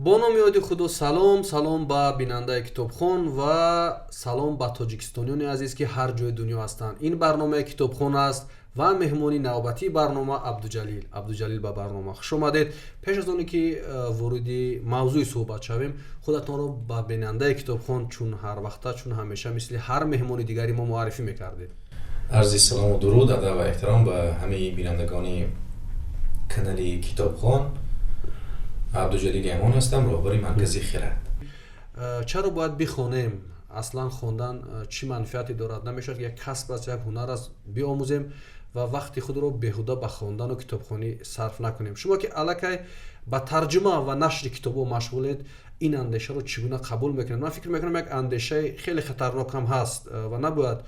Бо номи ёди Худо. Салом, салом ба бинандаи Китобхон ва салом ба тоҷикистониёни азиз, ки ҳар ҷои дунё ҳастанд. Ин барномаи Китобхон аст ва меҳмони навбатии барнома Абдуҷалил. Абдуҷалил, ба барнома хуш омадед. Пеш аз оне ки вориди мавзӯи суҳбат шавем, худатонро ба бинандаи Китобхон, чун ҳар вақта, чун ҳамеша, мисли ҳар меҳмони дигари мо муаррифӣ мекардед. Арзи салому дуруд, адаб ва эҳтиром ба ҳамаи бинандагони канали Китобхон. Абдуҷалили Амон ҳастам, роҳбари маркази Хирад. Чаро бояд бихонем? Аслан хондан чӣ манфиате дорад? Намешавад, як касб аст, як ҳунар аст, биомӯзем ва вақти худро беҳуда ба хондану китобхонӣ сарф накунем? Шумо ки аллакай ба тарҷума ва нашри китобҳо машғулед, ин андешаро чӣ гуна қабул мекунед? Ман фикр мекунам, як андешаи хеле хатарнок ҳам ҳаст ва набояд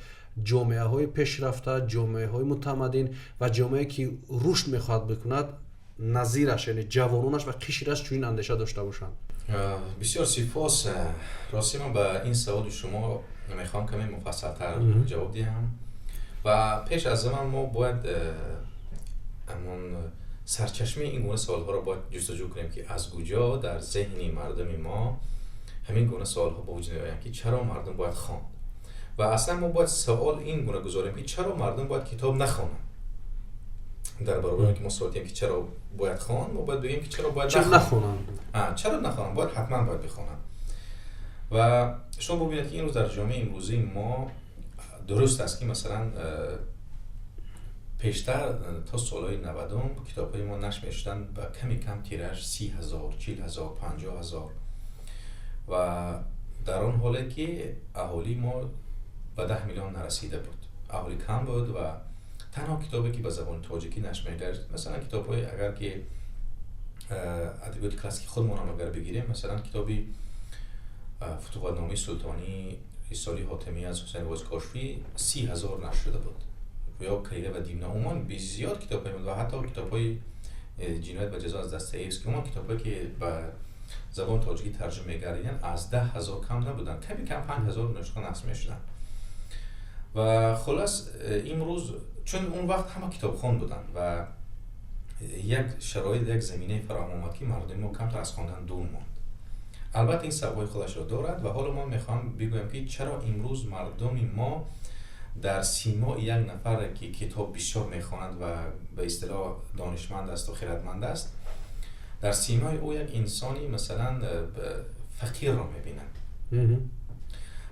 ҷомеаҳои пешрафта, ҷомеаҳои мутамаддин ва ҷомеае, ки рушд мехоҳад бикунад, назираш, яъне ҷавононаш ва қишраш чунин андеша дошта бошанд. Бисёр сипос. Рости, ман ба ин саволи шумо мехоҳам каме муфассалтар ҷавоб диҳам ва пеш аз ҳама мо бояд ҳамон сарчашмаи ин гуна саволҳоро бояд ҷустуҷӯ кунем, ки аз куҷо дар зеҳни мардуми мо ҳамин гуна саволҳо ба вуҷуд меоянд, ки чаро мардум бояд хонд. Ва аслан мо бояд савол ин гуна гузорем, ки чаро мардум бояд китоб нахонанд. Дар баробаре ки мо савол диҳем, ки чаро бояд хонд, мо бояд бигӯем, ки чаро бояд нахонанд. Чаро нахонанд? Бояд, ҳатман бояд бихонанд. Ва шумо бубинед, ки имрӯз дар ҷомеаи имрӯзии мо, дуруст аст, ки масалан пештар то солҳои 90-ум китобҳои мо нашр мешуданд ба ками кам тираж 30 000, 40 000, 50 000 ва дар он ҳоле ки аҳолии мо ба 10 миллион нарасида буд, аҳолӣ кам буд ва танҳо китобе, ки ба забони тоҷикӣ нашр мегардид, масалан, китобҳои, агар ки адабиёти классики худмонам агар бигирем, масалан, китоби Футуватномаи султонӣ, Рисолаи Ҳотамӣ аз Ҳусайн Воиз Кошифӣ 30 000 нашр шуда буд ё Калила ва Димна, умуман бисёр китобҳое буд ва ҳатто китобҳои Ҷиноят ва ҷазо аз Достоевский, умуман китобҳое, ки ба забони тоҷикӣ тарҷума мегардиданд, аз 10 000 кам набуданд, ками кам 5000 нусха нашр мешуданд. Ва хулос, имрӯз, чун он вақт ҳама китобхон буданд ва як шароит, як заминае фароҳам омад, ки мардуми мо камтар аз хондан дур монд. Албатта, ин сабабҳои худашро дорад. Ва ҳоло ман мехоҳам бигӯям, ки чаро имрӯз мардуми мо дар симои як нафаре, ки китоб бисёр мехонад ва ба истилоҳ донишманд асту хиратманд аст, дар симои ӯ як инсони, масалан, фақирро мебинанд.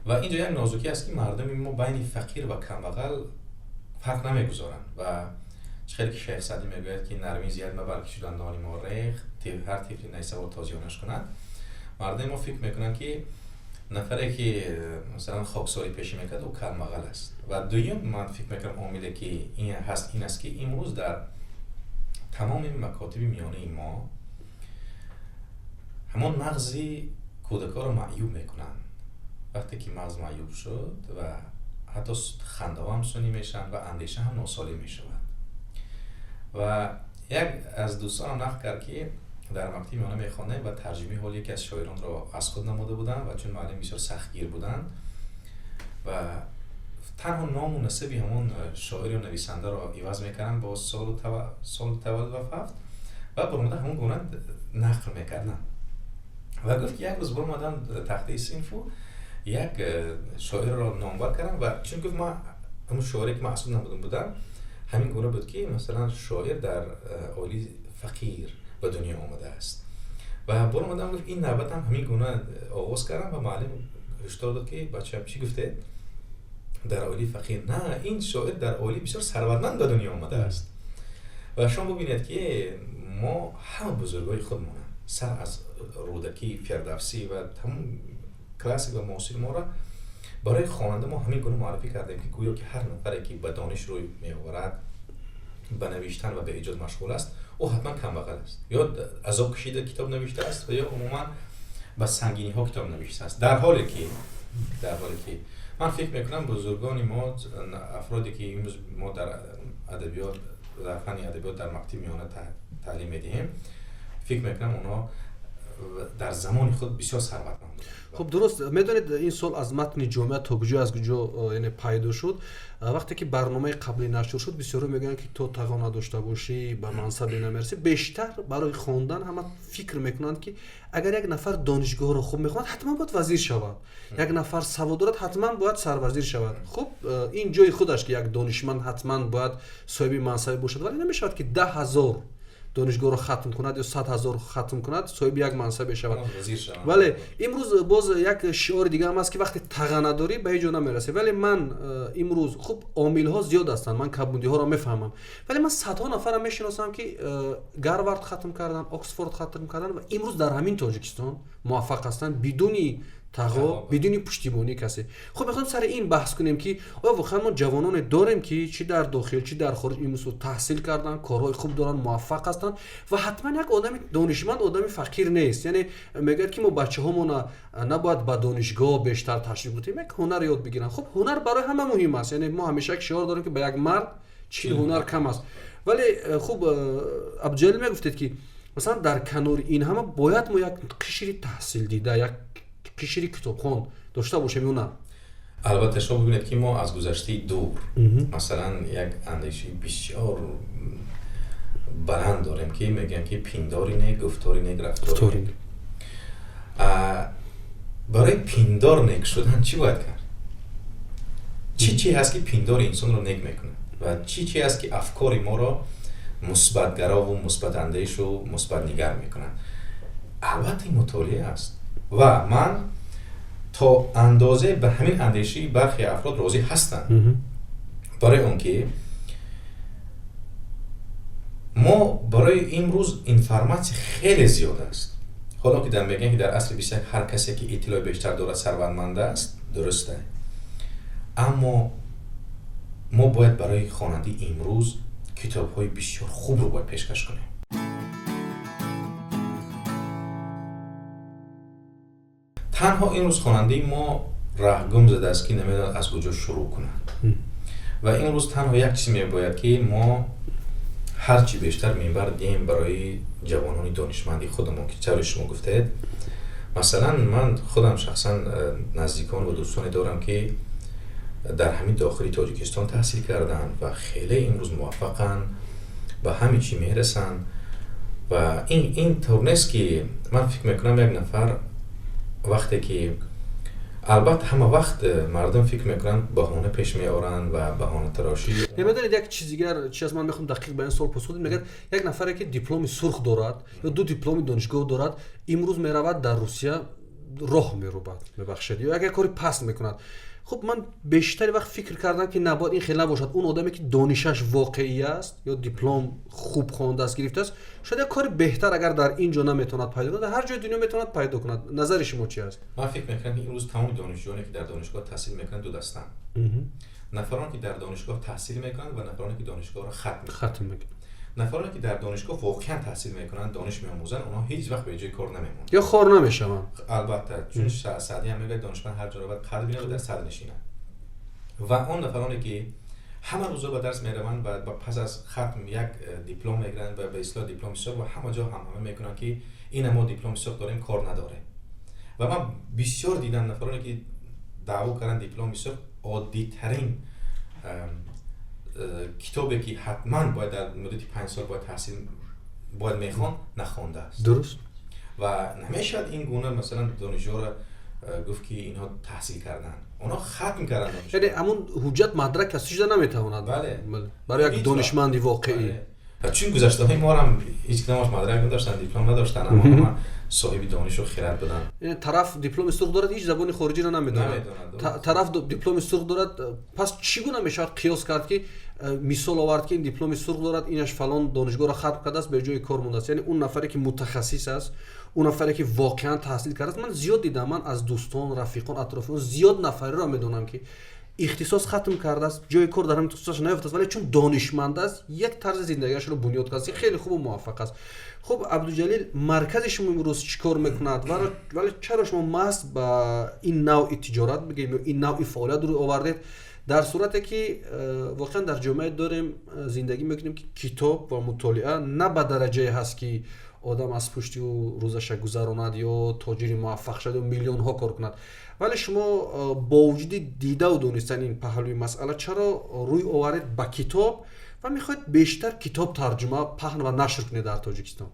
Ва инҷо як нозукӣ аст, ки мардуми мо байни фақир ва камбағал фарқ намегузоранд. Ва чӣ хеле ки Шайх Саъдӣ мегӯяд, ки нармӣ зиёд мабар, ки шуд дандони мо рехт, ҳар тифли найсавор тозиёнаш кунад. Мардуми мо фикр мекунанд, ки нафаре, ки масалан хоксорӣ пеша мекард, ӯ камбағал аст. Ва дуюм, ман фикр мекунам, омиле, ки ин ҳаст, ин аст, ки имрӯз дар тамоми макотиби миёнаи мо ҳамон мағзи кӯдакҳоро маъюб мекунанд. Вақте ки мағз маъюб шуд ва ҳатто хандаҳо ҳам сунъӣ мешаванд ва андеша ҳам носолим мешавад. Ва як аз дӯстонам нақл кард, ки дар мактаби миёна мехондем ва тарҷумаи ҳоли яке аз шоиронро аз худ намуда будам. Ва чун муаллим бисёр сахтгир буданд ва танҳо ному насаби ҳамон шоир ё нависандаро иваз мекарданд бо соли таваллуд ва фавт ва баромада ҳамон гуна нақл мекарданд. Ва гуфт, ки як рӯз баромадам тахтаи синфу як шоирро номбар кардам. Ва чун гуфт, ман ҳамон шоире, ки ман аз худ намуда будам, ҳамин гуна буд, ки масалан шоир дар оилаи фақир ба дунё омадааст. Ва баромадам, гуфт, ин навбатам ҳамин гуна оғоз кардам ва муаллим ҳушдор дод, ки бача, чӣ гуфтед, дар оилаи фақир? На, ин шоир дар оилаи бисёр сарватманд ба дунё омадааст. Ва шумо бубинед, ки мо ҳама бузургои худмонанд, сар аз Рӯдакӣ, Фирдавсӣ ва тамом классик ва муосири моро барои хонанда мо ҳамин гуна муаррифӣ кардем, ки гӯё ки ҳар нафаре, ки ба дониш рӯй меоварад, ба навиштан ва ба эҷод машғул аст, ӯ ҳатман камбағал аст ё азоб кашида китоб навиштааст ва ё умуман ба сангиниҳо китоб навиштааст. Дар ҳоле ки ман фикр мекунам, бузургони мо, афроде, ки имрӯз мо дар адабиёт, дар фанни адабиёт дар мактаби миёна таълим медиҳем, фикр мекунам, онҳо Дар замони худ бисёр сарватманд буданд. Хуб, дуруст. Медонед, ин суол аз матни ҷомеа то куҷо, аз куҷо, яъне пайдо шуд? Вақте ки барномаи қаблӣ нашр шуд, бисёре мегӯянд, ки то тағо надошта бошӣ, ба мансабе намерасӣ. Бештар барои хондан ҳама фикр мекунанд, ки агар як нафар донишгоҳро хуб мехонад, ҳатман бояд вазир шавад, як нафар савод дорад, ҳатман бояд сарвазир шавад. Хуб, ин ҷои худаш, ки як донишманд ҳатман бояд соҳиби мансабе бошад, вале намешавад, ки 10 000 донишгоҳро хатм кунад ё 100 000 хатм кунад, соҳиби як мансабе шавад. Вале имрӯз боз як шиори дига ҳам аст, ки вақте таға надорӣ, ба ҳеҷ ҷо намерасӣ. Вале ман имрӯз, хуб, омилҳо зиёд ҳастанд, ман камбудиҳоро мефаҳмам, вале ман садҳо нафарам мешиносам, ки Гарвард хатм кардан, Оксфорд хатм кардан ва имрӯз дар ҳамин Тоҷикистон муваффақ ҳастанд, бидуни тағо, бидуни пуштибонии касе. Хуб, мехоҳем сари ин баҳс кунем, ки оё воқеан мо ҷавононе дорем, ки чӣ дар дохил, чӣ дар хориҷ имрӯз таҳсил карданд, корҳои хуб доранд, муваффақ ҳастанд ва ҳатман як одами донишманд одами фақир нест. Яъне мегӯяд, ки мо бачаҳомона набояд ба донишгоҳ бештар ташвиқ бутем, як ҳунар ёд бигиранд. Хуб, ҳунар барои ҳама муҳим аст. Яъне мо ҳамеша як шиор дорем, ки ба як мард 40 ҳунар кам аст. Вале хуб, Абдуҷалил, мегуфтед, ки масалан дар канори ин ҳама бояд мо як қишри таҳсилдида, як қишри китобхон дошта бошем ё на? Албатта, шумо бибинед, ки мо аз гузаштаи дур, масалан, як андешаи бисёр баланд дорем, ки мегӯям, ки пиндори нек, гуфтори нек, рафтори нек. Барои пиндор нек шудан чӣ бояд кард? Чӣ чи ҳаст, ки пиндори инсонро нек мекунад, ва чӣ чи ҳаст, ки афкори моро мусбатгарову мусбатандешу мусбатнигар мекунад? Албатта, ин мутолиа аст. Ва ман то андозе ба ҳамин андешаи бархе афрод розӣ ҳастам, барои он ки мо барои имрӯз информатсия хеле зиёд аст. Ҳоло ки дар мегӯям, ки дар асри 21 ҳар касе ки иттилои бештар дорад, сарватманд аст, дуруста, аммо мо бояд барои хонандаи имрӯз китобҳои бисёр хубро бояд пешкаш кунем. Танҳо имрӯз хонандаи мо раҳгум задааст, ки намедонад, аз куҷо шурӯъ кунад. Ва имрӯз танҳо як чиз мебояд, ки мо ҳарчи бештар минбар диҳем барои ҷавонони донишманди худамон, ки тавре шумо гуфтед. Масалан, ман худам шахсан наздикон ва дӯстоне дорам, ки дар ҳамин дохили Тоҷикистон таҳсил карданд ва хеле имрӯз муваффақанд, ба ҳаме чӣ мерасанд. Ва ин тавр нест, ки ман фикр мекунам, як нафар вақте ки, албатта, ҳама вақт мардум фикр мекунанд, баҳона пеш меоранд ва баҳонатарошӣ. Медонед, як чиз дигар чи аст? Ман мехоҳам дақиқ ба ин суол посух дид. Мегӯяд, як нафаре ки дипломи сурх дорад ё ду дипломи донишгоҳ дорад, имрӯз меравад, дар Русия роҳ мерубад, мебахшед, ё як кори паст мекунад. Хуб, ман бештари вақт фикр кардам, ки набояд ин хел набошад. Он одаме ки донишаш воқеӣ аст ё диплом хуб хондааст, гирифтааст, шояд як кори беҳтар агар дар ин ҷо наметавонад пайдо кунад, дар ҳар ҷои дунё метавонад пайдо кунад. Назари шумо чи аст? Ман фикр мекунам, ки имрӯз тамоми донишҷӯёне, ки дар донишгоҳ таҳсил мекунанд, ду дастанд: нафароне, ки дар донишгоҳ таҳсил мекунанд, ва нафароне, ки донишгоҳро хатм мекунанд. Нафароне, ки дар донишгоҳ воқеан таҳсил мекунанд, дониш меомӯзанд, онҳо ҳеҷ вақт ба ҷои кор намемонанд. Ё хор намешаванд. Албатта, чун Саъдӣ ҳам мегӯяд: донишманд ҳар ҷо равад, қадр бинад ва дар садр нишинад. Ва он нафароне, ки ҳама рӯзо ба дарс мераванд ва пас аз хатм як диплом мегиранд ва ба истилоҳ дипломи сурх, ва ҳама ҷо ҳамҳама мекунанд, ки ина мо дипломи сурх дорем, кор надорем. Ва ман бисёр дидам нафароне, ки даъво карданд дипломи сурх, оддитарин китобе, ки ҳатман бояд дар муддати 5 сол бояд таҳсил бояд мехонд, нахондааст. Ва намешавад ин гуна, масалан, донишҷӯро гуфт, ки инҳо таҳсил карданд. Онҳо хатм карданд. Яъне ҳамун ҳуҷҷат мадрак аст, шуда наметавонад. Бале. Барои як донишманди воқеӣ. Чун гузаштаҳои моам ҳеҷ кадомаш мадрак надоштанд, диплом надоштанд, аммо ҳама соҳиби донишу хирад буданд. Тараф дипломи сурх дорад, ҳеҷ забони хориҷиро намедонад, тараф дипломи сурх дорад. Пас чӣ гуна мешавад қиёс кард, ки мисол овард, ки ин дипломи сурх дорад, инаш фалон донишгоҳро хатм кардааст, бе ҷои кор мондааст? Яъне он нафаре, ки мутахассис аст, он нафаре, ки воқеан таҳсил кардааст. Ман зиёд дидам, ман аз дӯстон, рафиқон, атрофиён зиёд нафареро медонам, ки ихтисос хатм кардааст, ҷои кор дар ҳамин ихтисосаш наёфтааст, вале чун донишманд аст, як тарзи зиндагиашро бунёд кардааст, хеле хубу муваффақ аст. Хуб, Абдуҷалил, маркази шумо имрӯз чӣ кор мекунад? Вале чаро шумо маҳз ба ин навъи тиҷорат бигӯем ё ин навъи фаъолият рӯй овардед? Дар сурате ки воқеан дар ҷомеа дорем, зиндагӣ мекунем, ки китоб ва мутолиа на ба дараҷае ҳаст, ки одам аз пушти ӯ рӯзаша гузаронад ё тоҷири муваффақ шавад ё миллионҳо кор кунад. Вале шумо бо вуҷуди дидаву донистани ин паҳлӯи масъала чаро рӯй овардед ба китоб ва мехоҳед бештар китоб тарҷума, паҳн ва нашр кунед дар Тоҷикистон?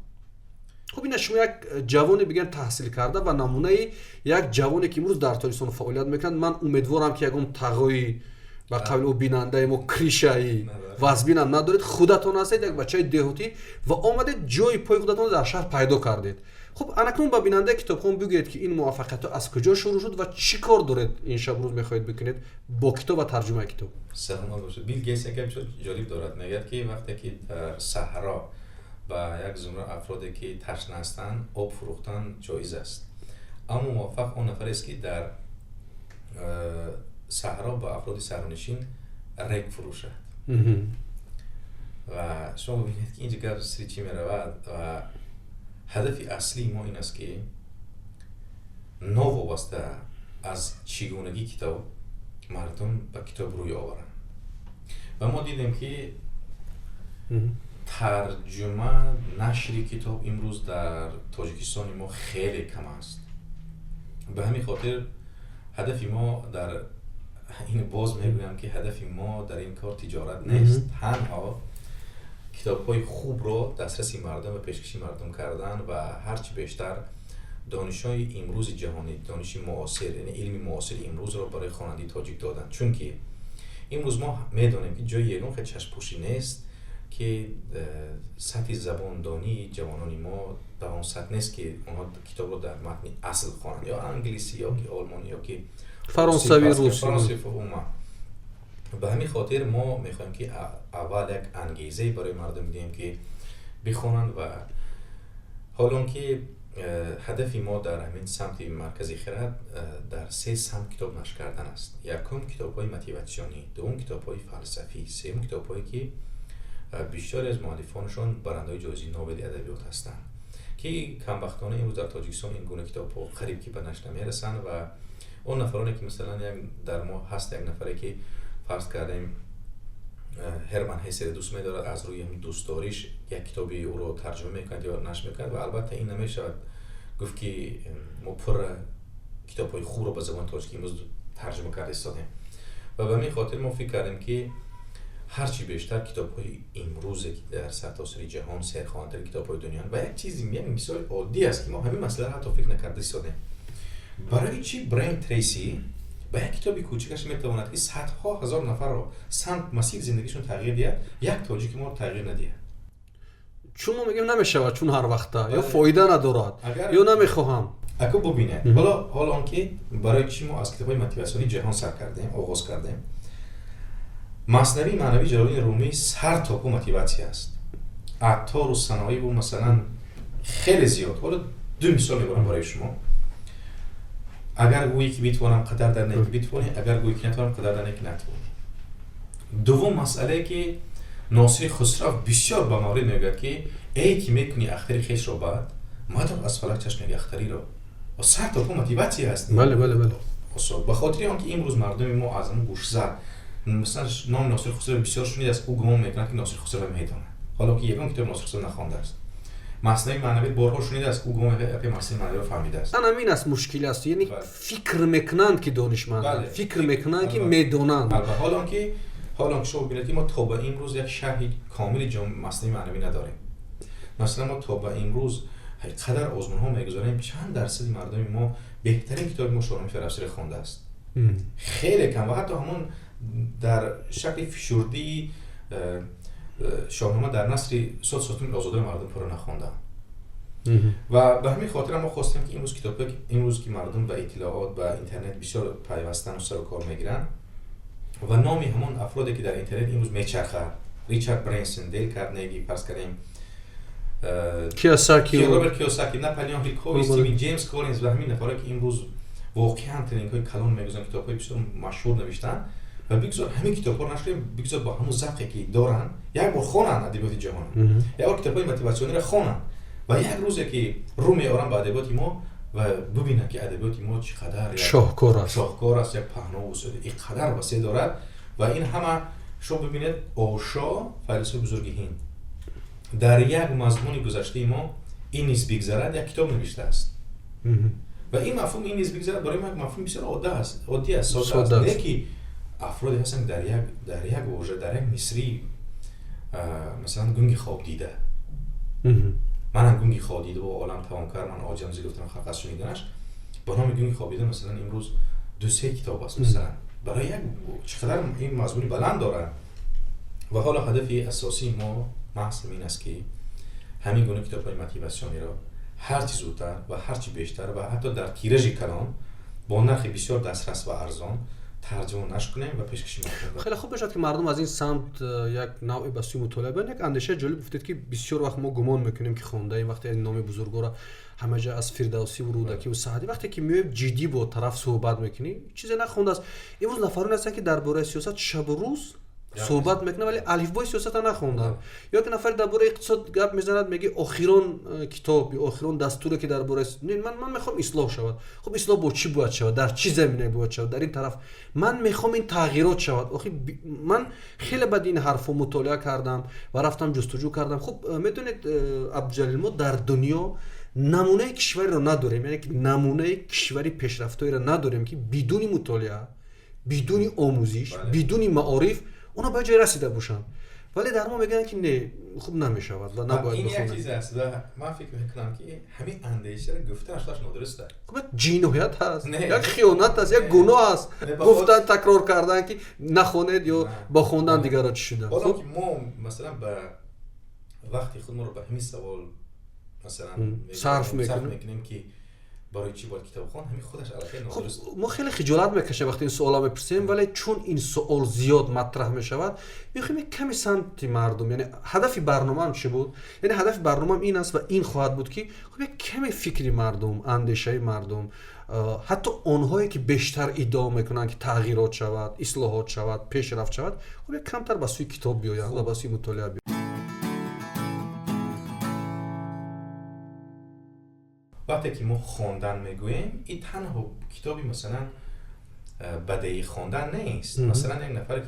Хуб, ина шумо як ҷавоне, бигӯям, таҳсил карда ва намунаи як ҷавоне, ки имрӯз дар Тоҷикистон фаъолият мекунад. Ман умедворам, ки ягон тағои, ба қавли ӯ бинандаи мо, крышаи вазбинам надоред. Худатон ҳастед, як бачаи деҳотӣ, ва омадед, ҷои пои худатонро дар шаҳр пайдо кардед. Хуб, анакнун ба бинандаи китобхон бигӯед, ки ин муваффақиятҳо аз куҷо шурӯъ шуд ва чӣ кор доред, ин шаб рӯз мехоҳед бикунед бо китоб ва тарҷумаи китоб. Саломат бошед. Билл Гейтс як гапи ҷолиб дорад, мегӯяд, ки вақте ки дар саҳро ба як зумра афроде, ки ташна ҳастанд, об фурӯхтан ҷоиз аст, аммо муваффақ он нафарест, ки дар саҳро ба афроди саҳронишин рег фурӯшад. Ва шумо бибинед, ки инҷа гап сири чӣ меравад. Ва ҳадафи аслии мо ин аст, ки новобаста аз чӣ гунагии китоб мардум ба китоб рӯй оваранд. Ва мо дидем, ки тарҷума, нашри китоб имрӯз дар Тоҷикистони мо хеле кам аст. Ба ҳамин хотир ҳадафи мо дар ин, боз мегӯям, ки ҳадафи мо дар ин кор тиҷорат нест, танҳо китобҳои хубро дастраси мардум ва пешкаши мардум кардан ва ҳарчи бештар донишҳои имрӯзи ҷаҳонӣ, дониши муосир, яъне илми муосири имрӯзро барои хонандаи тоҷик додан. Чунки имрӯз мо медонем, ки ҷои ягон хел чашмпӯшӣ нест, ки сатҳи забондонии ҷавонони мо ба он сатҳ нест, ки онҳо китобро дар матни асл хонанд, ё англисӣ, ё ки олмонӣ, ё ки фаронсавӣ, русӣ. Фаронсавӣ умуман. Ба ҳамин хотир мо мехоҳем, ки аввал як ангезае барои мардум диҳем, ки бихонанд. Ва ҳол он ки ҳадафи мо дар ҳамин самти Маркази хирад дар се самт китоб нашр кардан аст: якум, китобҳои мотиватсионӣ, дуввум, китобҳои фалсафӣ, сеюм, китобҳое, ки бисёре аз муаллифонашон барандаҳои ҷоизаи Нобели адабиёт ҳастанд, ки камбахтона имрӯз дар Тоҷикистон ин гуна китобҳо қариб ки ба нашр намерасанд. Ва он нафароне, ки масалан, як дар мо ҳаст як нафаре, ки, фарз кардем, Ҳерман Ҳессеро дӯст медорад, аз рӯи ҳамин дӯстдориш як китоби ӯро тарҷума мекунад ё нашр мекунад. Ва албатта ин намешавад гуфт, ки мо пурра китобҳои хубро ба забони тоҷикӣ имрӯз тарҷума карда истодем. Ва ба ҳамин хотир мо фикр кардем, ки ҳарчи бештар китобҳои имрӯзе, ки дар сартосари ҷаҳон серхонатарин китобҳои дунёанд. Ва як чизи, як мисоли оддӣ аст, ки мо ҳамин масъаларо ҳатто фикр накарда истодем: барои чӣ Брайан Трейси ба як китоби кӯчикаш метавонад, ки садҳо ҳазор нафарро самт, масири зиндагишон тағйир диҳад, як тоҷики моро тағйир надиҳад? Чун мо мегӯем намешавад, чун ҳар вақта ё фоида надорад, ё намехоҳам. Аку бубинед, ҳоло он ки барои чӣ мо аз китобҳои мотиватсионии ҷаҳон сар кардем, оғоз кардем. Маснавии маънавии Ҷалолиддини Румӣ сар то по мотиватсия аст. Аттору Саноиву масалан хеле зиёд. Ҳоло ду мисол мебарам барои шумо: агар гӯӣ, ки битавонам, қадар дар не, ки битавонӣ, агар гӯӣ, ки натавонам, қадар дар не, ки натавонӣ. Дуввум масъалае, ки Носири Хусрав бисёр ба маврид мегӯяд, ки эй ки мекунӣ ахтари хешро бад, мадор аз фалак чашми ахтариро. Сар то по мотиватсия аст. бале бале бале Ба хотири он ки имрӯз мардуми мо аз ҳамн гӯшзад, масалан, номи Носири Хусрав бисёр шунидааст, ӯ гумон мекунад, ки Носири Хусрав медонад, ҳоло ки ягон китоби Носири Хусрав нахондааст. Маснавии маънавӣ борҳо шунидааст, ӯ гумон мекунад, ки маснавии маънавиро фаҳмидааст. Ан ҳамин аст, мушкил аст, яъне фикр мекунанд, ки донишманданд, фикр мекунанд, ки медонанд. Ҳоло он ки шумо бибинед, ки мо то ба имрӯз як шарҳи комили маснавии маънавӣ надорем. Масалан, мо то ба имрӯз қадар озмунҳо мегузорем, чанд дарсади мардуми мо беҳтарин китоби мо, Шоҳномаи Фирдавсиро, хондааст? Хеле кам. Ва ҳатто ҳамон дар шакли фишурдии Шоҳнома дар насри устод Сотими Озодаро мардум пурра нахондаанд. Ва ба ҳамин хотир мо хостем, ки имрӯз китобҳое, ки имрӯз ки мардум ба иттилоот, ба интернет бисёр пайвастану сару кор мегиранд, ва номи ҳамон афроде, ки дар интернет имрӯз мечархад, Ричард Брэнсон, Дейл Карнеги, фарз кардем, Киосаки, Роберт Киосаки, Наполеон Хилл, Кови, Стивен Ҷеймс Коллинз ва ҳамин нафаре, ки имрӯз воқеан тренингҳои калон мегузоранд, китобҳои бисёр машҳур навиштанд, ва бигзор ҳамин китобҳоро нашр кунем, бигзор бо ҳамун завқе, ки доранд, як бор хонанд адабиёти ҷаҳон, як бор китобҳои мотиватсиониро хонанд ва як рӯзе ки рӯ меоранд ба адабиёти мо ва бубинанд, ки адабиёти мо чӣ қадар шоҳкор аст. Шоҳкор аст, як паҳнову ин қадар васеъ дорад. Ва ин ҳама шумо бибинед, Ошо, файласуфи бузурги Ҳинд, дар як мазмуни гузаштаи мо ин низ бигзарад як китоб навиштааст. Ва ин мафҳум ин низ бигзарад барои мо як мафҳуми бисёр оддӣ аст, сода аст. Не ки афроде ҳастанд дар як вожа, дар як мисрӣ, масалан, гунги хоб дида, манам гунги хоб дида бо олам тавон кард, ман оҷиам зи гуфтам халқ аз шуниданаш, ба номи гунги хоб дида, масалан, имрӯз ду-се китоб аст, масалан, барои як чӣ қадар ин мазмуни баланд дорад. Ва ҳоло ҳадафи асосии мо маҳз ҳамин аст, ки ҳамин гуна китобҳои мотиватсиониро ҳарчи зудтар ва ҳарчи бештар ва ҳатто дар тиражи калон бо нархи бисёр дастрас ва арзон тарҷима нашр кунем ва пешкаши мардум. Хеле хуб мешавад, ки мардум аз ин самт як навъе ба сӯи мутолиа биёянд. Як андешаи ҷолиб гуфтед, ки бисёр вақт мо гумон мекунем, ки хондаем, вақте номи бузургоро ҳама ҷа аз Фирдавсиву Рӯдакиву Саъдӣ, вақте ки меоем ҷиддӣ бо тараф суҳбат мекунӣ, чизе нахондааст. Имрӯз нафароне ҳастанд, ки дар бораи сиёсат шабу рӯз суҳбат мекунанд, вале алифбои сиёсата нахонданд. Ё ки нафаре дар бораи иқтисод гап мезанад, меги охирон китоб ё охирон дастуре, ки дар бораи ман мехоҳам ислоҳ шавад. Хуб, ислоҳ бо чӣ бояд шавад, дар чӣ замина бояд шавад? Дар ин тараф ман мехоҳам ин тағйирот шавад. Охи ман хеле баъд ин ҳарфҳо мутолиа кардам ва рафтам ҷустуҷӯ кардам. Хуб, медонед, Абдуҷалил, мо дар дунё намунаи кишвареро надорем, яъне ки намунаи кишвари пешрафтаеро надорем, ки бидуни мутолиа, бидуни омӯзиш, бидуни маориф онҳо ба ҷое расида бошанд. Вале дар мо мегӯянд, ки не, хуб намешавад ва набояд. Ин як чиз аст ва ман фикр мекунам, ки ҳамин андешаро гуфтанаш нодуруст аст. Хуб, як ҷиноят ҳаст, як хиёнат аст, як гуноҳ аст гуфтан, такрор кардан, ки нахонед ё бо хондан дигарро чӣ шуда. Ҳоло ки мо, масалан, ба вақти худморо ба ҳамин савол, масалан, сарф мекунем, ки барои чӣ бояд китоб хонд, ҳамин худаш аллакай нодуруст. Мо хеле хиҷолат мекашем, вақте ин суолро мепурсем, вале чун ин суол зиёд матраҳ мешавад, мехоҳем як каме самти мардум, яъне ҳадафи барномаам чӣ буд, яъне ҳадафи барномаам ин аст ва ин хоҳад буд, ки хуб, як каме фикри мардум, андешаи мардум, ҳатто онҳое ки бештар иддао мекунанд, ки тағйирот шавад, ислоҳот шавад, пешрафт шавад, хуб, як камтар ба сӯи китоб биёянд ва ба сӯи мутолиа биёянд. Вақте ки мо хондан мегӯем, ин танҳо китоби, масалан, бадеӣ хондан нест. Масалан, як нафаре ки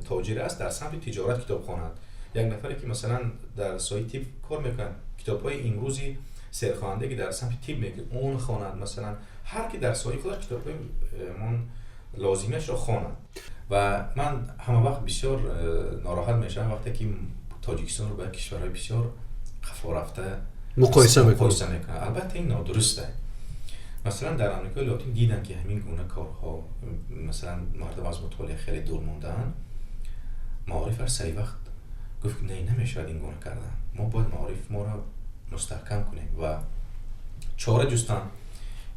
тоҷир аст, дар самти тиҷорат китоб хонад, як нафаре ки, масалан, дар соҳаи тиб кор мекунад, китобҳои имрӯзи серхонанда, ки дар самти тиб мекунад, он хонад. Масалан, ҳар ки дар соҳаи худаш китобҳои мон лозимиашро хонад. Ва ман ҳама вақт бисёр нороҳат мешавам, вақте ки Тоҷикистонро ба кишварҳои бисёр қафо рафта муқоиса мекунад. Албатта, ин нодуруст аст. Масалан, дар Амрикои Лотин диданд, ки ҳамин гуна корҳо, масалан, мардум аз мутолиа хеле дур мондаанд, маорифаш сари вақт гуфт, ки не, намешавад ин гуна кардан, мо бояд маориф моро мустаҳкам кунем, ва чора ҷустанд,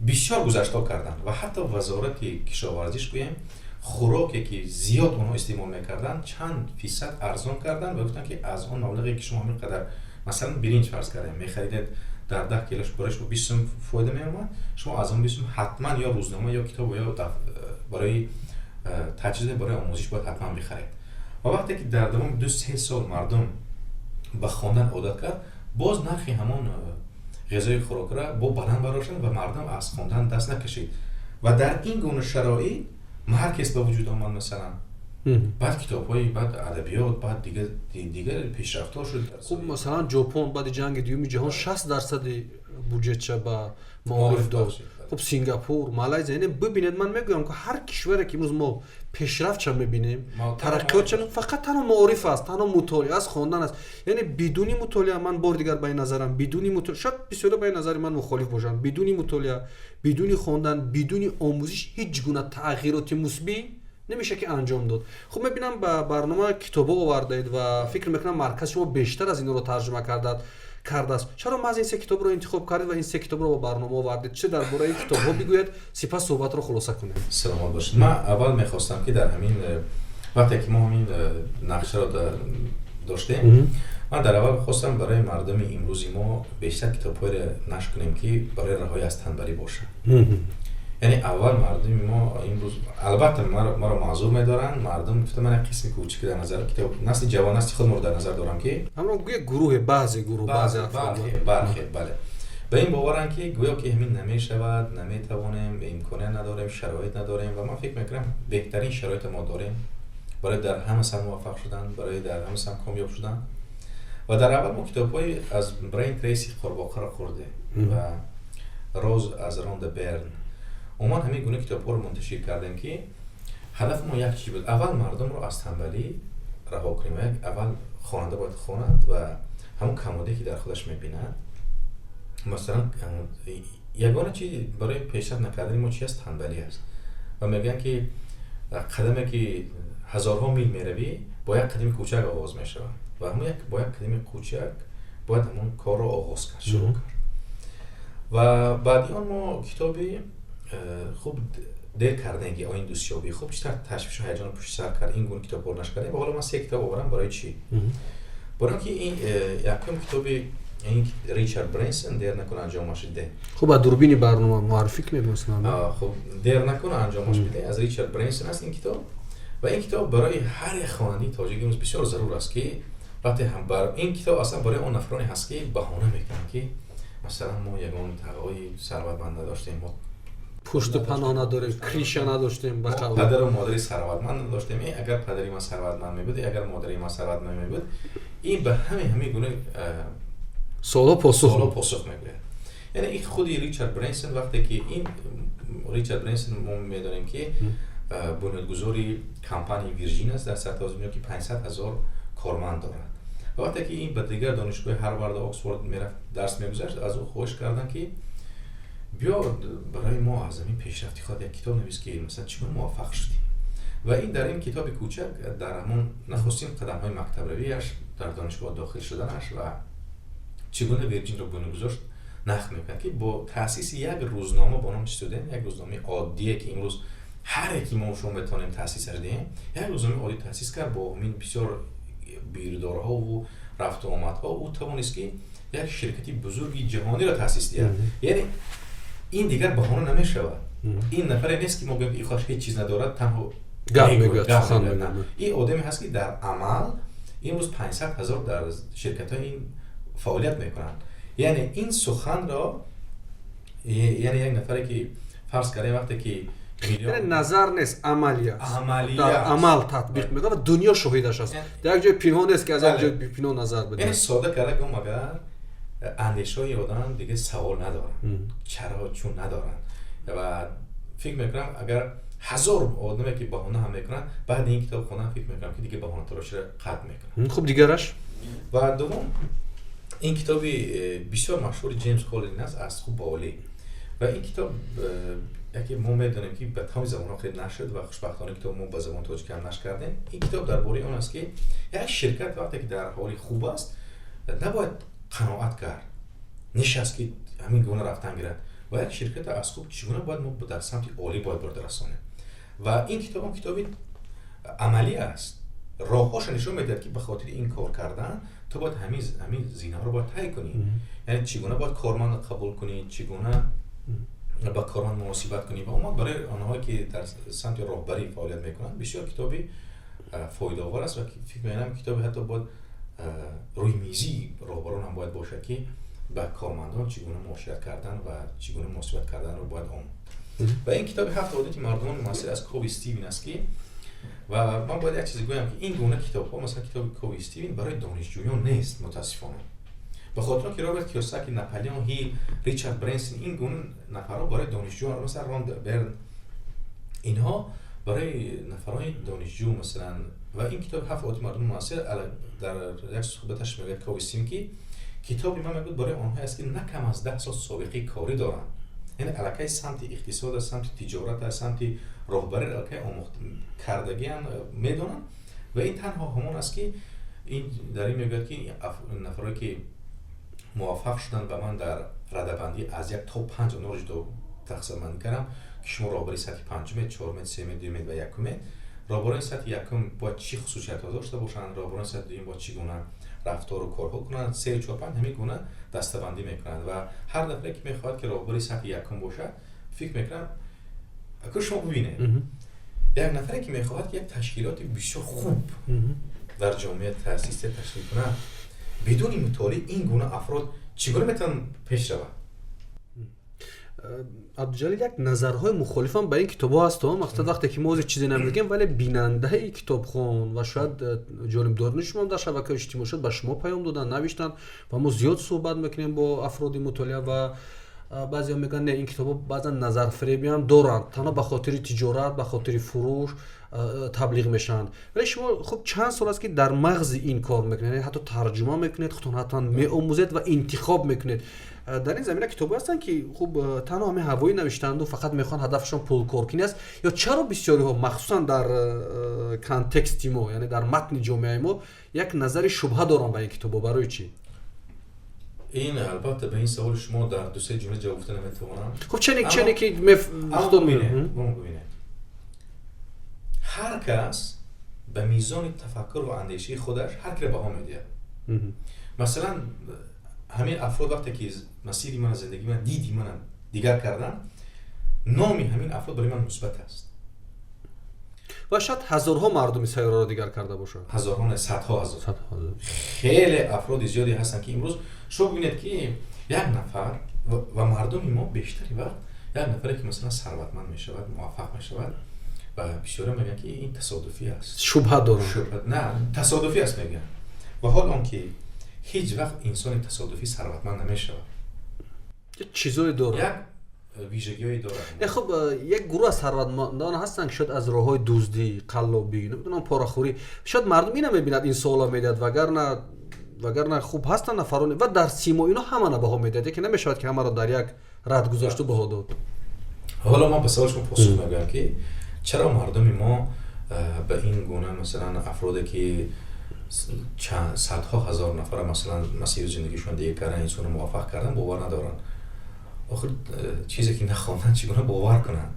бисёр гузаштҳо карданд. Ва ҳатто вазорати кишоварзиш, гӯем, хӯроке ки зиёд онҳо истеъмол мекарданд, чанд фисад арзон карданд ва гуфтанд, ки аз он маблағе ки шумо ҳамин қадар, масалан, биринҷ фарз кардем, мехаридед, дар 10 килош барои шумо 20 сум фоида меомад, шумо аз он 20 сум ҳатман ё рӯзнома, ё китоб, ё барои таҷҳизот, барои омӯзиш бояд ҳатман бихаред. Ва вақте ки дар давоми 2-3 сол мардум ба хондан одат кард, боз нархи ҳамон ғизои хӯрокра бо баланд бардоштанд ва мардум аз хондан даст накашид. Ва дар ин гуна шароит Маркес ба вуҷуд омад, масалан, баъд китобҳои, баъд адабиёт, баъд дигар пешрафтҳо шуд. Хуб, масалан, Ҷопон баъди ҷанги дуюми ҷаҳон 60 дарсади буҷетша ба маориф дод. Хуб, Сингапур, Малайзия, яъне бибинед, ман мегӯям, ки ҳар кишваре ки имрӯз мо пешрафтша мебинем, тараққиётша, фақат танҳо маориф аст, танҳо мутолиа аст, хондан аст. Яъне бидуни мутолиа, ман бори дигар ба ин назарам, бидуни мутолиа, шояд бисёре ба ин назари ман мухолиф бошанд, бидуни мутолиа, бидуни хондан, бидуни омӯзиш ҳеҷ гуна тағйироти мусбӣ намеша ки анҷом дод. Хуб, мебинам, ба барнома китобҳо овардаед ва фикр мекунам, маркази шумо бештар аз инро тарҷума кардааст. Чаро маҳз ин се китобро интихоб кардед ва ин се китобро ба барнома овардед? Чизе дар бораи китобҳо бигӯед, сипас суҳбатро хулоса кунем. Саломат бошед. Ман аввал мехостам, ки дар ҳамин вақте ки мо ҳамин нақшаро доштем, ман дар аввал хостам барои мардуми имрӯзи мо бештар китобҳоеро нашр кунем, ки барои раҳоӣ аз танбалӣ бошад. Яъне аввал мардуми мо имрӯз, албатта, маро маъзур медоранд мардум, гуфта, ман як қисми кӯчики дар назар, китоб, насли ҷавон, насли худморо дар назар дорам, ки ҳамро гӯя гурӯҳе, баъзе гурӯҳ, баъзе афрод. Бархе, бале, ба ин боваранд, ки гӯё ки ҳамин намешавад, наметавонем, имконият надорем, шароит надорем. Ва ман фикр мекунам, беҳтарин шароите мо дорем. Барои дар ҳама самт муваффақ шудан, барои дар ҳама самт комёб шудан. Ва дар аввал мо китобҳои аз Брайан Трейси, «Қурбоқаро хӯрде», ва «Роз» аз Ронда Берн, умуман ҳамин гуна китобҳоро мунташир кардем, ки ҳадафи мо як чиз буд: аввал мардумро аз танбалӣ раҳо кунем. Аввал хонанда бояд хонад ва ҳамон камоде, ки дар худаш мебинад. Масалан, ягона чи барои пешрафт накардани мо чи аст? Танбалӣ аст. Ва мегӯянд, ки қадаме, ки ҳазорҳо мил меравӣ, бо як қадами кӯчак оғоз мешавад. Ва ҳамон бо як қадами кӯчак бояд ҳамон корро оғоз кард, шурӯъ кард. Ва баъди он мо китоби хуб «Дер кардагӣ, оин дӯстёбӣ», хуб, чӣ тавр ташвишу ҳаяҷонро пушти сар кард, ин гуна китобҳоро нашр кардем. Ва ҳоло ман се китоб оварам. Барои чӣ? Барои ки ин якум китоби ин Ричард Брэнсон, «Дер накун, анҷомаш бидеҳ». Хуб, аз дурбини барнома муаррифӣ кунед, масалан. Хуб, «Дер накун, анҷомаш бидеҳ» аз Ричард Брэнсон аст ин китоб. Ва ин китоб барои ҳар як хонандаи тоҷик имрӯз бисёр зарур аст, ки вақте ҳам ин китоб аслан барои он нафароне ҳаст, ки баҳона мекунанд, ки масалан мо ягон тағои сарватманд надоштем, мо пушту паноҳ надорем, крыша надоштем, ба қавл. Падару модари сарватманд надоштем. Агар падари ман сарватманд мебуд, агар модари ман сарватманд мебуд, ин ба ҳамин гуна суолҳо посух суолҳо посух мегӯяд. Яъне ин худи Ричард Брэнсон, вақте ки ин Ричард Брэнсон, мо медонем, ки бунёдгузори компанияи Вирҷин аст дар сатҳи дунё, ки 500 ҳазор корманд дорад. Ва вақте ки ин ба дигар донишгоҳи Ҳарварду Оксфорд мерафт, дарс мегузашт, аз ӯ хоҳиш карданд, ки биё, барои мо аз ҳамин пешрафти худ як китоб навис, ки масалан чӣ гуна муваффақ шудӣ. Ва ин дар ин китоби кӯчак дар ҳамон нахустин қадамҳои мактабравиаш, дар донишгоҳ дохил шуданаш ва чӣ гуна Вирҷинро бунёд гузошт нақл мекунад, ки бо таъсиси як рӯзнома бо номи «Студент», як рӯзномаи оддие, ки имрӯз ҳар яки мо шумо метавонем таъсисаш диҳем, як рӯзномаи оддӣ таъсис кард, бо ҳамин бисёр бирдорҳову рафту омадҳо ӯ тавонист, ки як ширкати бузурги ҷаҳониро таъсис диҳад. Яъне ин дигар баҳона намешавад. Ин нафаре нест, ки мо гӯем, ки хош ҳеҷ чиз надорад, танҳо гап мегӯяд. Ин одаме ҳаст, ки дар амал имрӯз 500 ҳазор дар ширкатҳои ин фаъолият мекунанд. Яъне ин суханро, яъне як нафаре, ки фарз кардем, вақте ки Назар нест, амалӣ аст, дар амал татбиқ мекунад ва дунё шоҳидаш аст. Дар як ҷои пинҳон нест, ки аз як ҷои пинҳон назар бидиҳад. Яъне сода карда гум, агар андешаҳои одам дига савол надоранд, чаро, чун надоранд. Ва фикр мекунам, агар ҳазор одаме, ки баҳона ҳам мекунанд, баъди ин китоб хондан, фикр мекунам, ки дига баҳонатароширо қатъ мекунанд. Хуб, дигараш? Ва дуввум ин китоби бисёр машҳури Ҷеймс Коллин аст, «Аз хуб ба олӣ». Ва ин китоб яке мо медонем, ки ба тамоми забонҳо хеле нашр шуд ва хушбахтона китоб мо ба забони тоҷикӣ ҳам нашр кардем. Ин китоб дар бораи он аст, ки як ширкат вақте ки дар ҳоли хуб аст, набояд қаноат кард, нишаст, ки ҳамин гуна рафтан гирад, ва як ширката аз хуб чӣ гуна бояд мо дар самти олӣ бояд бурда расонем. Ва ин китобам китоби амалӣ аст, роҳҳоша нишон медиҳад, ки ба хотири ин кор кардан ту бояд ҳамин зинаҳоро бояд тай кунӣ. Яъне чӣ гуна бояд кормандро қабул кунӣ, чӣ гуна ба корманд муносибат кунӣ. Ва умуман барои онҳое, ки дар самти роҳбарӣ фаъолият мекунанд, бисёр китоби фоидаовар аст. Ва фикр мекунам, китоби ҳатто бояд рӯи мизии роҳбарон ҳам бояд бошад, ки ба кормандон чӣ гуна муошират кардан ва чӣ гуна муносибат карданро бояд омӯхт. Ва ин китоби «Ҳафт одати мардумони муассир» аз Кови Стивен аст, ки ва ман бояд як чизе гӯям, ки ин гуна китобҳо, масалан китоби Кови Стивен, барои донишҷӯён нест, мутаассифона. Ба хотир ки Роберт Киёсаки, Наполеон Ҳил, Ричард Брэнсон, ин гуна нафарҳо барои донишҷӯён, масалан Ронда Берн, инҳо барои нафарҳои донишҷӯ масалан. Ва ин китоби «Ҳафт одати мардуми муассир» дар як суҳбаташ мегӯяд Кови Стивен, ки китоби ман, мегӯяд, барои онҳое аст, ки на кам аз 10 сол собиқаи корӣ доранд, яъне аллакай самти иқтисод аст, самти тиҷорат аст, самти роҳбарӣ аллакай омӯхт кардагиан, медонанд. Ва ин танҳо ҳамон аст, ки ин дар ин мегӯяд, ки нафарое, ки муваффақ шуданд, ба ман дар радабандӣ аз 1 то 5 онҳоро ҷудо тақсимбандӣ кардам, ки шумо роҳбари сатҳи панҷумед, чорумед, семед, дуюмед ва якумед. Роҳбарони сатҳи якум бояд чӣ хусусиятҳо дошта бошанд, роҳбарони сатҳи дуюм бояд чӣ гуна рафтору корҳо кунанд, се, чор, панҷ, ҳамин гуна дастабандӣ мекунанд. Ва ҳар нафаре, ки мехоҳад, ки роҳбари сатҳи якум бошад, фикр мекунам, ку шумо бибинед, як нафаре, ки мехоҳад, ки як ташкилоти бисёр хуб дар ҷомеа таъсис ташкил кунад, бидуни мутолиа ин гуна афрод чӣ гуна метавонанд пеш равад? Абдуҷалил, як назарҳои мухолифам ба ин китобҳо ҳаст. Мақсад, вақте ки мо ози чизе намегӯем, вале бинандаи китобхон ва шояд ҷонибдорони шумо дар шабакаҳои иҷтимоӣ шояд ба шумо паём додан, навиштанд ва мо зиёд суҳбат мекунем бо афроди мутолиа ва баъзеҳо мегӯянд, не, ин китобҳо баъзан назарфиребиам доранд, танҳо ба хотири тиҷорат, ба хотири фурӯш таблиғ мешаванд. Вале шумо хуб чанд сол аст, ки дар мағзи ин кор мекунед, ҳатто тарҷума мекунед, худтон ҳатман меомӯзед ва интихоб мекунед. Дар ин замина китобҳое ҳастанд, ки хуб танҳо ҳамин ҳавоӣ навиштанду фақат мехоҳанд, ҳадафшон пулкоркунӣ аст, ё чаро бисёриҳо, махсусан дар контексти мо, яъне дар матни ҷомеаи мо, як назари шубҳа доранд ба ин китобҳо? Барои чӣ? Ин, албатта, ба ин саволи шумо дар дусе ҷумла ҷавоб гуфта наметавонам. Хуб, чене ки бубинед, ҳар кас ба мизони тафаккур ва андешаи худаш ҳар киро баҳо медиҳад. Масалан, ҳамин афрод вақте ки масири мана, зиндагии ман, диди мана дигар карданд, номи ҳамин афрод барои ман мусбат аст. Ва шояд ҳазорҳо мардуми сайёраро дигар карда бошад. Ҳазорҳо не, садҳо ҳазор. Хеле афроди зиёде ҳастанд, ки имрӯз шумо бибинед, ки як нафар ва мардуми мо бештари вақт як нафаре ки, масалан, сарватманд мешавад, муваффақ мешавад ва бисёре мегӯянд, ки ин тасодуфӣ аст. Шубҳа доранд. На, тасодуфӣ аст мегӯянд. Ва ҳол он ки ҳеҷ вақт инсони тасодуфӣ сарватманд намешавад. Чизое дорад. Як вижагиҳое дорад. Не, хуб, як гурӯҳ аз сарватмандон ҳастанд, ки шояд аз роҳҳои дуздӣ, қаллобӣ, намедонам, порахӯрӣ, шояд мардум ина мебинад, ин суола медиҳад, вагарна хуб ҳастанд нафароне ва дар симо ино ҳама баҳо медиҳад, яке намешавад, ки ҳамаро дар як рад гузошту баҳо дод. Ҳоло ман ба саволи шумо посух мегӯям, ки чаро мардуми мо ба ин гуна, масалан, афроде ки садҳо ҳазор нафара, масалан, масири зиндагишон дигар кардан, инсонро муваффақ кардан, бовар надоранд. Охир чизе ки нахонданд, чӣ гуна бовар кунанд?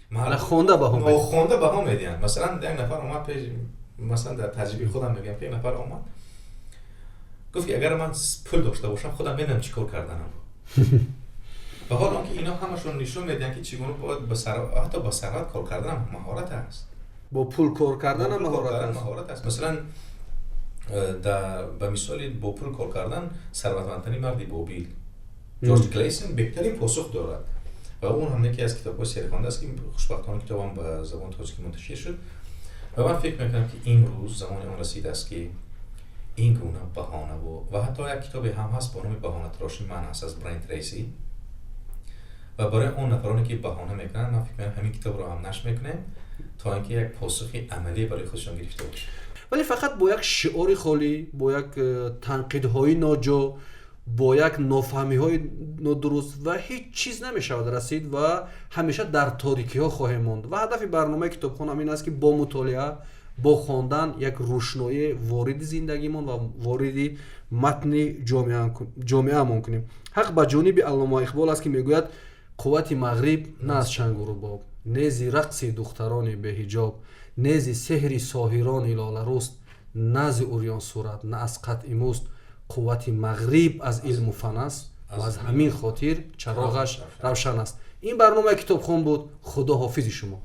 Нахонда баҳо. Нохонда баҳо медиҳанд. Масалан, як нафар омад пеш, масалан, дар таҷрибаи худам мегӯям, ки як нафар омад, гуфт, ки агар ман пул дошта бошам, худам медонам чӣ кор карданам. Ва ҳол он ки ино ҳамашон нишон медиҳанд, ки чӣ гуна бояд ҳатто ба сарват кор карданам маҳорат аст. Бо пул кор карданам маҳорат аст. Маҳорат аст. Масалан, ба мисоли бо пул кор кардан, сарватмандтарин марди Бобил, Ҷорҷ Клейсон, беҳтарин посух дорад ва он ҳам яке аз китобҳои серхонда аст, ки хушбахтона китобам ба забони тоҷикӣ мунташир шуд. Ва ман фикр мекунам, ки имрӯз замони он расидааст, ки ин гуна баҳонаву ва ҳатто як китобе ҳам ҳаст бо номи «Баҳонатарошӣ ман аст» аз Брайан Трейси. Ва барои он нафароне ки баҳона мекунанд, ман фикр мекунам, ҳамин китобро ҳам нашр мекунем, то ин ки як посухи амалӣ барои худшон гирифта бошанд. Вале фақат бо як шиори холӣ, бо як танқидҳои ноҷо, бо як нофаҳмиҳои нодуруст ва ҳеҷ чиз намешавад расид ва ҳамеша дар торикиҳо хоҳем монд. Ва ҳадафи барномаи Китобхон ҳам ин аст, ки бо мутолиа, бо хондан як рӯшноӣ вориди зиндагимон ва вориди матни ҷомеаамон кунем. Ҳақ ба ҷониби Аллома Иқбол аст, ки мегӯяд: «Қуввати Мағриб на аз чангу рубоб, не зи рақси духтарони беҳиҷоб, не зи сеҳри соҳирони лоларуст, на зи урёнсурат, на аз қатъи муст. Қуввати Мағриб аз илму фан аст ва аз ҳамин хотир чароғаш равшан аст». Ин барномаи Китобхон буд. Худо ҳофизи шумо.